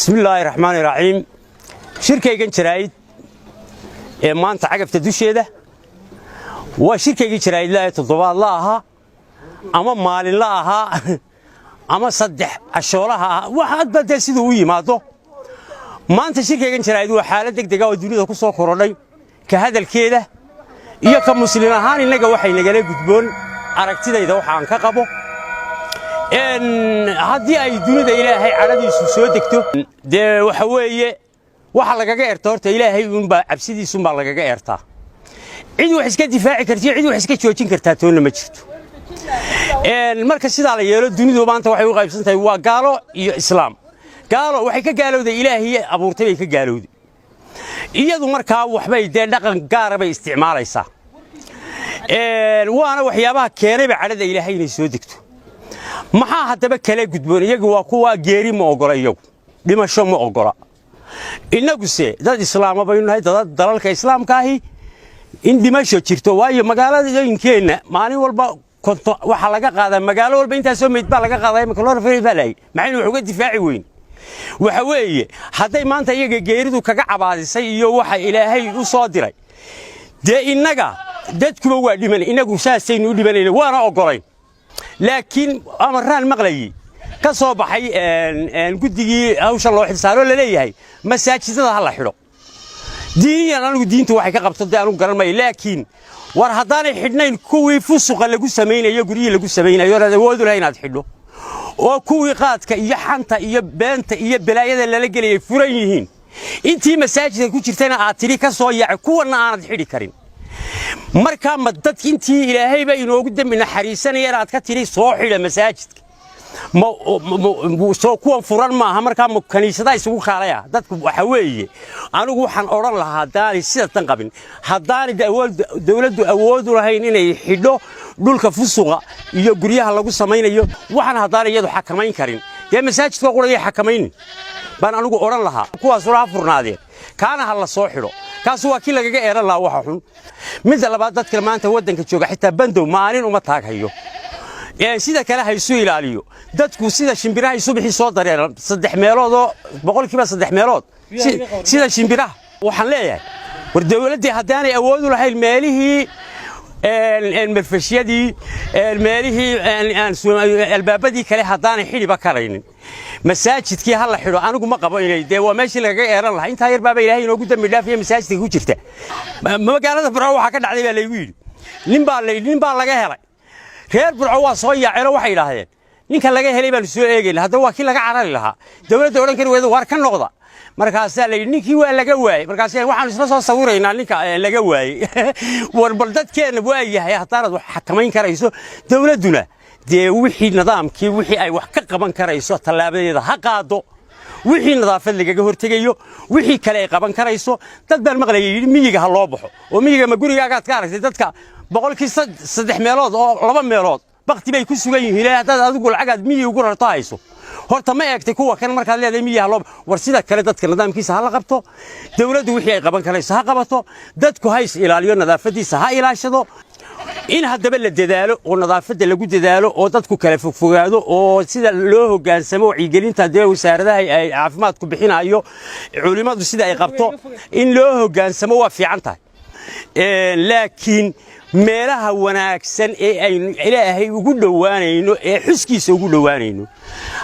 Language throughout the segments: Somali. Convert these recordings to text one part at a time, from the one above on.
Bismillaahi raxmaani raxiim. Shirkaygan jaraa'id ee maanta cagafta dusheeda waa shirkaygii jaraa'idla ee toddobaadla ahaa ama maalinla ahaa ama 3 cashoolaha ah, wax adba dee siduu u yimaado. Maanta shirkaygan jaraa'id waa xaalad degdega oo dunida ku soo korodhay, ka hadalkeeda iyo ka Muslin ahaan innaga waxay nagala gudboon, aragtidayda waxa aan ka qabo. Haddii ay dunida Ilaahay cadhadiisu soo degto, dee waxa weeye waxa lagaga eerta horta Ilaahay uunbaa, cabsidiisunbaa lagaga eertaa. Cid wax iska difaaci kartiyo cid wax iska joojin kartaa toonna ma jirto. Marka sidaa la yeelo, dunidu maanta waxay u qaybsan tahay waa gaalo iyo Islaam. Gaalo waxay ka gaalowday Ilaahii abuurtay bay ka gaalowday iyadu. Markaa waxbay dee dhaqan gaara bay isticmaalaysaa, waana waxyaabaha keenayba cadhada Ilaahay inay soo degto. Maxaa haddaba kala gudboon? Iyagu waa kuwa geeri ma ogola, iyagu dhimasho ma ogola. Innaguse dad Islaama baynu nahay. Dalalka Islaamka ahi in dhimasho jirto, waayo magaaladooyinkeenna maalin walba waxaa laga qaadaa, magaalo walba intaasoo meyd baa laga qaadaa. Imika loo baa lahay, maxaynu wax uga difaaci weyn? Waxa weeye, hadday maanta iyaga geeridu kaga cabaadisay iyo waxa Ilaahay u soo diray, dee innaga dadkuba waa dhiman. Innagu saasaynu u dhimanayna, waana oggolayn. Laakiin amaraan maqlayey ka soo baxay guddigii hawshan loo xilsaaroo laleeyahay masaajidada ha la xidho. Diiniyan anigu diintu waxay ka qabto dee anugu garan mayo, laakiin war haddaanay xidhnayn kuwii fusuqa lagu samaynayo, guryihii lagu samaynayo onaad awood u lahay inaad xidho, oo kuwii qaadka iyo xanta iyo beenta iyo balaayada lala gelayay furan yihiin, intii masaajidka ku jirtayna aad tidhi ka soo yaaci, kuwanna aanad xidhi karin, markaa ma dadki intii Ilaahayba inoogu dembi naxariisanaya inaad ka tidhi soo xidha masaajidka, soo kuwan furan maaha? Markaa ma kaniisadaha isugu kaalaya dadku? Waxa weeye, anigu waxaan odhan lahaa, haddaanay sida tan qabin, haddaanay dowladdu awood u lahayn inay xidho dhulka fusuqa iyo guryaha lagu samaynayo waxaan, haddaanay iyadu xakamayn karin, dee masaajidka qurayay xakamaynin baan anigu odhan lahaa. Kuwaasuna ha furnaadeen, kaana ha la soo xidho. Kaas waa kii lagaga eeran lahaa waxa xun. Midda labaad, dadka maanta waddanka jooga xitaa bandow maalin uma taaghayo. Sida kale ha isu ilaaliyo dadku, sida shimbiraha subaxii soo dareeran 3 meeloodoo 3% meelood sida shimbiraha. Waxaan leeyahay, war dowladdii haddaanay awood u lahayn meelihii marfashyadii, meelihii albaabadii kale haddaanay xidhiba karaynin, masaajidkii ha la xidho. Anigu ma qabo inay dee waa meeshii lagaga eeran lahaa. Intaa yar baaba Ilaahay inoogu dambi dhaafiya masaajidka ku jirta. Magaalada Burco waxaa ka dhacday baa laygu yidhi, nin baa laga helay. Reer Burco waa soo yaaceenoo waxay yidhaahdeen, ninka laga helay baanu soo eegayna. Haddaba waa kii laga carari lahaa, dowladda odhan kari weyda, waar ka noqda. Markaasaa la yidhi ninkii waa laga waayey. Markaas waxaanu isla soo sawiraynaa ninka laga waayey. War bal dadkeenna waa yahay, haddaanad wax xakamayn karayso, dowladduna dee wixii nidaamkii, wixii ay wax ka qaban karayso tallaabadeeda ha qaado, wixii nadaafad lagaga hortegayo, wixii kale ay qaban karayso. Dad baan maqlayay yidhi miyiga ha loo baxo. Oo miyiga ma gurigaagaad ka aragtay? Dadka 3% meelood oo 2 meelood bakti bay ku sugan yihiin. Haddaad adigu lacagaad miyi ugu rarto hayso, horta ma eegtay kuwa kan markaad leedahay miyi ha loo? War sida kale dadka nidaamkiisa ha la qabto, dowladdu wixii ay qaban karayso ha qabato, dadku ha is ilaaliyo, nadaafadiisa ha ilaashado. In haddaba la dadaalo oo nadaafadda lagu dadaalo oo dadku kala fogfogaado oo sida loo hoggaansamo wacyigelinta dee wasaaradaha ay caafimaadku bixinayo, culimmadu sida ay qabto in loo hoggaansamo waa fiican tahay. Laakiin meelaha wanaagsan ee aynu Ilaahay ugu dhowaanayno ee xuskiisa ugu dhowaanayno,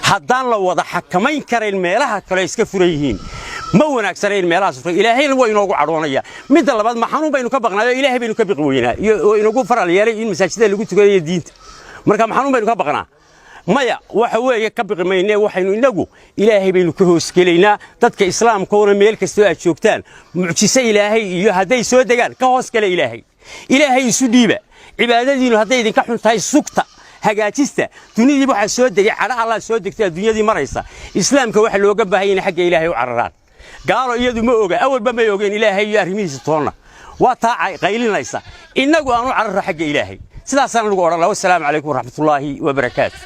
haddaan la wada xakamayn karayn, meelaha kale iska furan yihiin, ma wanaagsana in meelahaas furan. Ilaahayna waa inoogu cadhoonaya. Midda labaad, ma xanuun baynu ka baqnaayo Ilaahay baynu ka biqi weynaa oo inagu faral yeelay in masaajidada lagu tukanayo diinta? Marka ma xanuun baynu ka baqnaa? Maya, waxa weeye ka biqi mayne. Waxaynu inagu Ilaahay baynu ka hoosgelaynaa. Dadka Islaamkoona meel kastoo aad joogtaan, mucjiso Ilaahay iyo hadday soo degaan, ka hoosgala Ilaahay. Ilaahay isu dhiiba. Cibaadadiinu hadday idinka xun tahay, sugta, hagaajista. Dunidii waxaa soo degay cadho Allah soo degtay adduunyadii maraysa. Islaamka waxa looga baahan yahay xagga Ilaahay u cararaan. Gaalo iyadu ma oga, awalba may ogeen Ilaahay iyo arrimihiisa toonna, waa taa qaylinaysa. Innagu aan u cararro xagga Ilaahay. Sidaasaan lagu odhan lahaa. Wassalaamu calaykum waraxmatullaahi wabarakaatu.